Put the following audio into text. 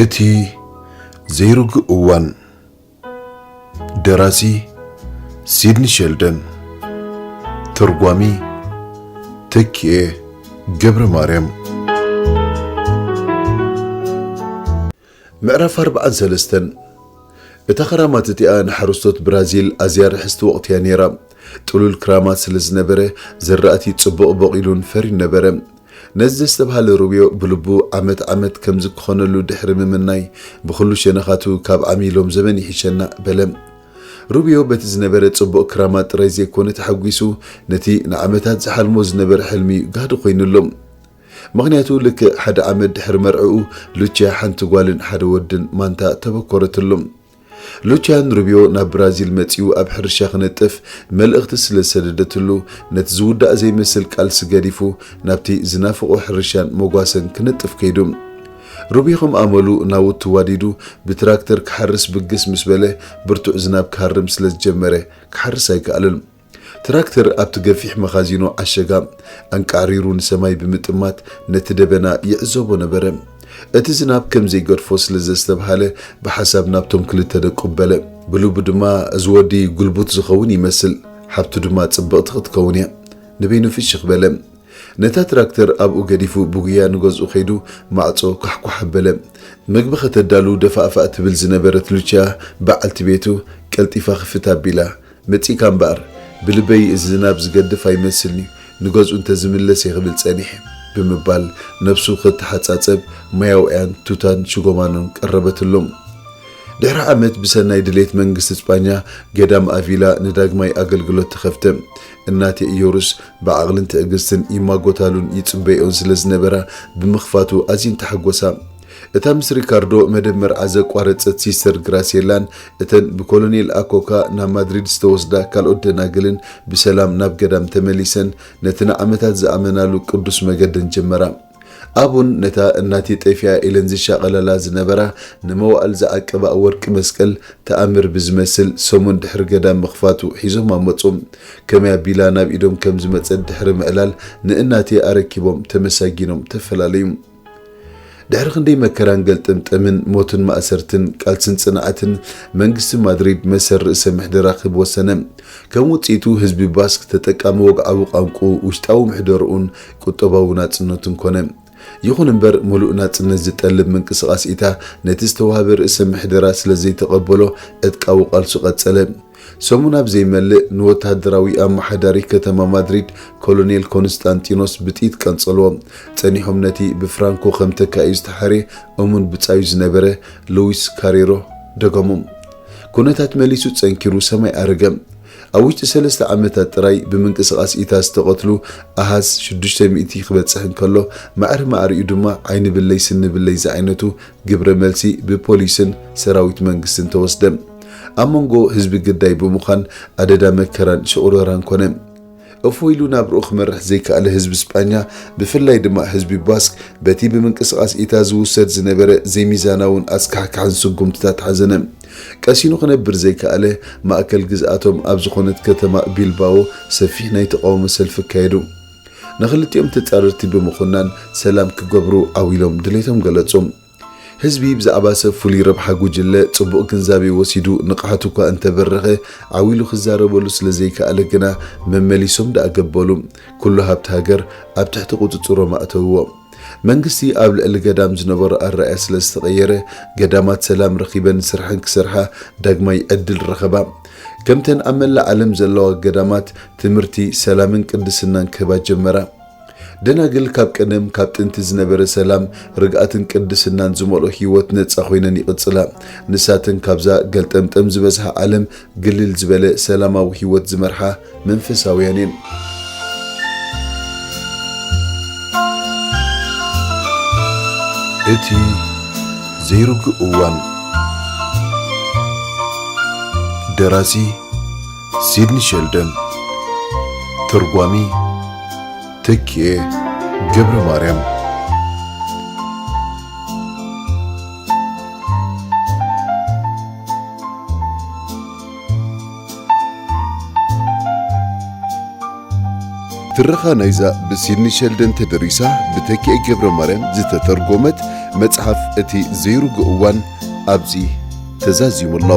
እቲ ዘይርጉእ እዋን። ደራሲ ሲድኒ ሸልደን። ተርጓሚ ተኪኤ ገብረ ማርያም። ምዕራፍ ኣርብዓን ሰለስተን። እታ ክራማት እቲኣ ንሓረስቶት ብራዚል ኣዝያ ርሕስቲ ወቕቲ እያ ነይራ። ጥሉል ክራማት ስለ ዝነበረ፣ ዘራእቲ ጽቡቕ በቒሉን ፈርዩን ነበረ። ነዚ ዘስተብሃለ ሩብዮ ብልቡ፣ ዓመት ዓመት ከምዚ ክኾነሉ ድሕሪ ምምናይ፣ ብኹሉ ሸነኻቱ ካብ ዓሚ ሎም ዘበን ይሕሸና በለ። ሩብዮ በቲ ዝነበረ ጽቡቕ ክራማት ጥራይ ዘይኮነ ተሓጒሱ፣ ነቲ ንዓመታት ዝሓልሞ ዝነበረ ሕልሚ ጋህዲ ኮይኑሉ። ምኽንያቱ፣ ልክዕ ሓደ ዓመት ድሕሪ መርዕኡ፣ ሉቺያ ሓንቲ ጓልን ሓደ ወድን ማንታ ተበኮረትሉ። ሉቺያን ሩብዮ ናብ ብራዚል መጺኡ ኣብ ሕርሻ ክነጥፍ መልእኽቲ ስለ ዝሰደደትሉ፣ ነቲ ዝውዳእ ዘይመስል ቃልሲ ገዲፉ፣ ናብቲ ዝናፍቖ ሕርሻን መጓሰን ክነጥፍ ከይዱ። ሩብዮ ከም ኣመሉ ናውቲ ዋዲዱ፣ ብትራክተር ክሓርስ ብግስ ምስ በለ፣ ብርቱዕ ዝናብ ክሃርም ስለ ዝጀመረ፣ ክሓርስ ኣይከኣለን። ትራክተር ኣብቲ ገፊሕ መኻዚኖ ዓሸጋ። ኣንቃዕሪሩ ንሰማይ ብምጥማት ነቲ ደበና ይዕዘቦ ነበረ። እቲ ዝናብ ከም ዘይገድፎ ስለ ዘስተብሃለ፣ ብሓሳብ ናብቶም ክልተ ደቁ በለ። ብልቡ ድማ፣ "እዚ ወዲ ጉልቡት ዝኸውን ይመስል፣ ሓብቱ ድማ ጽብቕቲ ክትከውን እያ።" ንበይኑ ፍሽኽ በለ። ነታ ትራክተር ኣብኡ ገዲፉ ብጉያ ንገዝኡ ከይዱ ማዕጾ ኳሕኳሕ ኣበለ። መግቢ ከተዳሉ ደፋእፋእ ትብል ዝነበረት ሉቺያ በዓልቲ ቤቱ ቀልጢፋ ክፍት ኣቢላ፣ "መጺእካ እምበኣር፣ ብልበይ እዚ ዝናብ ዝገድፍ ኣይመስልን'ዩ፣ ንገዝኡ እንተ ዝምለስ እየ ክብል ጸኒሐ" ብምባል ነብሱ ከተሓጻጸብ ማያውያን ቱታን ሽጎማኖን ቀረበትሎም። ድሕሪ ዓመት ብሰናይ ድሌት መንግስቲ ስጳኛ ገዳም ኣቪላ ንዳግማይ ኣገልግሎት ተኸፍተ። እናቴ ኢዮሩስ ብዓቕልን ትዕግስትን ይማጎታሉን ይጽበይኦን ስለ ዝነበራ ብምኽፋቱ ኣዝየን ተሓጎሳ። እታ ምስ ሪካርዶ መደብ መርዓ ዘቋረጸት ሲስተር ግራሴላን እተን ብኮሎኔል ኣኮካ ናብ ማድሪድ ዝተወስዳ ካልኦት ደናግልን ብሰላም ናብ ገዳም ተመሊሰን ነቲ ንዓመታት ዝኣመናሉ ቅዱስ መገደን ጀመራ። ኣቡን ነታ እናቴ ጠፊኣ ኢለን ዝሻቐላላ ዝነበራ ንመዋእል ዝዓቀባ ወርቂ መስቀል ተኣምር ብዝመስል ሰሙን ድሕሪ ገዳም ምኽፋቱ ሒዞማ መጹ። ከመይ ኣቢላ ናብ ኢዶም ከም ዝመጸት ድሕሪ ምዕላል ንእናቴ ኣረኪቦም ተመሳጊኖም ተፈላለዩ። ድሕሪ ክንደይ መከራን ገልጥምጥምን፣ ሞትን ማእሰርትን፣ ቃልስን ጽንዓትን፣ መንግስቲ ማድሪድ መሰል ርእሰ ምሕደራ ክህብ ወሰነ። ከም ውጽኢቱ ህዝቢ ባስክ ተጠቃሚ ወግዓዊ ቋንቋኡ፣ ውሽጣዊ ምሕደርኡን ቁጠባዊ ናጽነቱን ኮነ። ይኹን እምበር፣ ምሉእ ናጽነት ዝጠልብ ምንቅስቓስ ኢታ ነቲ ዝተዋህበ ርእሰ ምሕደራ ስለ ዘይተቐበሎ፣ ዕጥቃዊ ቃልሱ ቀጸለ። ሰሙን ኣብ ዘይመልእ፣ ንወተሃደራዊ ኣመሓዳሪ ከተማ ማድሪድ ኮሎኔል ኮንስታንቲኖስ ብጥይት ቀንጸልዎ። ጸኒሖም ነቲ ብፍራንኮ ከም ተካኢኡ ዝተሓርየ እሙን ብጻዩ ዝነበረ ሉዊስ ካሬሮ ደገሙ። ኩነታት መሊሱ ጸንኪሩ ሰማይ ኣረገ። ኣብ ውሽጢ ሰለስተ ዓመታት ጥራይ ብምንቅስቓስ ኢታ ዝተቐትሉ ኣሃዝ ሽዱሽተ ሚእቲ ክበጽሕ እንከሎ፣ ማዕረ ማዕሪኡ ድማ ዓይኒ ብለይ ስኒ ብለይ ዝዓይነቱ ግብረ መልሲ ብፖሊስን ሰራዊት መንግስትን ተወስደ። ኣብ መንጎ ህዝቢ ግዳይ ብምዃን ኣደዳ መከራን ሽቑረራን ኮነ። እፎ ኢሉ ናብርኡ ክመርሕ ዘይከኣለ ህዝቢ ስጳኛ፣ ብፍላይ ድማ ህዝቢ ባስክ፣ በቲ ብምንቅስቓስ ኢታ ዝውሰድ ዝነበረ ዘይሚዛናውን ኣስካሕካሕን ስጉምትታት ሓዘነ። ቀሲኑ ክነብር ዘይከኣለ፣ ማእከል ግዝኣቶም ኣብ ዝኾነት ከተማ ቢልባኦ ሰፊሕ ናይ ተቓውሞ ሰልፊ ኣካየዱ። ንኽልቲኦም ተጻረርቲ ብምኹናን ሰላም ክገብሩ ዓው ኢሎም ድሌቶም ገለጹ። ህዝቢ ብዛዕባ ሰብ ፍሉይ ረብሓ ጉጅለ ጽቡቕ ግንዛቤ ወሲዱ ንቕሓቱ እኳ እንተበረኸ፣ ዓው ኢሉ ክዛረበሉ ስለ ዘይከኣለ ግና መመሊሶም ደኣ ገበሉ። ኩሉ ሃብቲ ሃገር ኣብ ትሕቲ ቁጽጽሮም ኣእተውዎ። መንግስቲ ኣብ ልዕሊ ገዳም ዝነበሮ ኣረኣእያ ስለ ዝተቐየረ፣ ገዳማት ሰላም ረኺበን ስርሐን ክሰርሓ ዳግማይ ዕድል ረኸባ። ከምተን ኣብ መላእ ዓለም ዘለዋ ገዳማት ትምህርቲ፣ ሰላምን ቅድስናን ክህባ ጀመራ። ደናግል ካብ ቀደም ካብ ጥንቲ ዝነበረ ሰላም፣ ርግኣትን ቅድስናን ዝመልኦ ህይወት ነጻ ኮይነን ይቕጽላ። ንሳተን ካብዛ ገልጠምጠም ዝበዝሓ ዓለም ግልል ዝበለ ሰላማዊ ህይወት ዝመርሓ መንፈሳውያን እየን። እቲ ዘይርጉእ እዋን። ደራሲ ሲድኒ ሸልደን። ተርጓሚ ተኪኤ ገብረ ማርያም። ትረኻ ናይዛ ብሲድኒ ሸልደን ተደሪሳ ብተኪኤ ገብረ ማርያም ዝተተርጎመት መጽሓፍ እቲ ዘይርጉእ እዋን ኣብዚ ተዛዚሙ ኣሎ።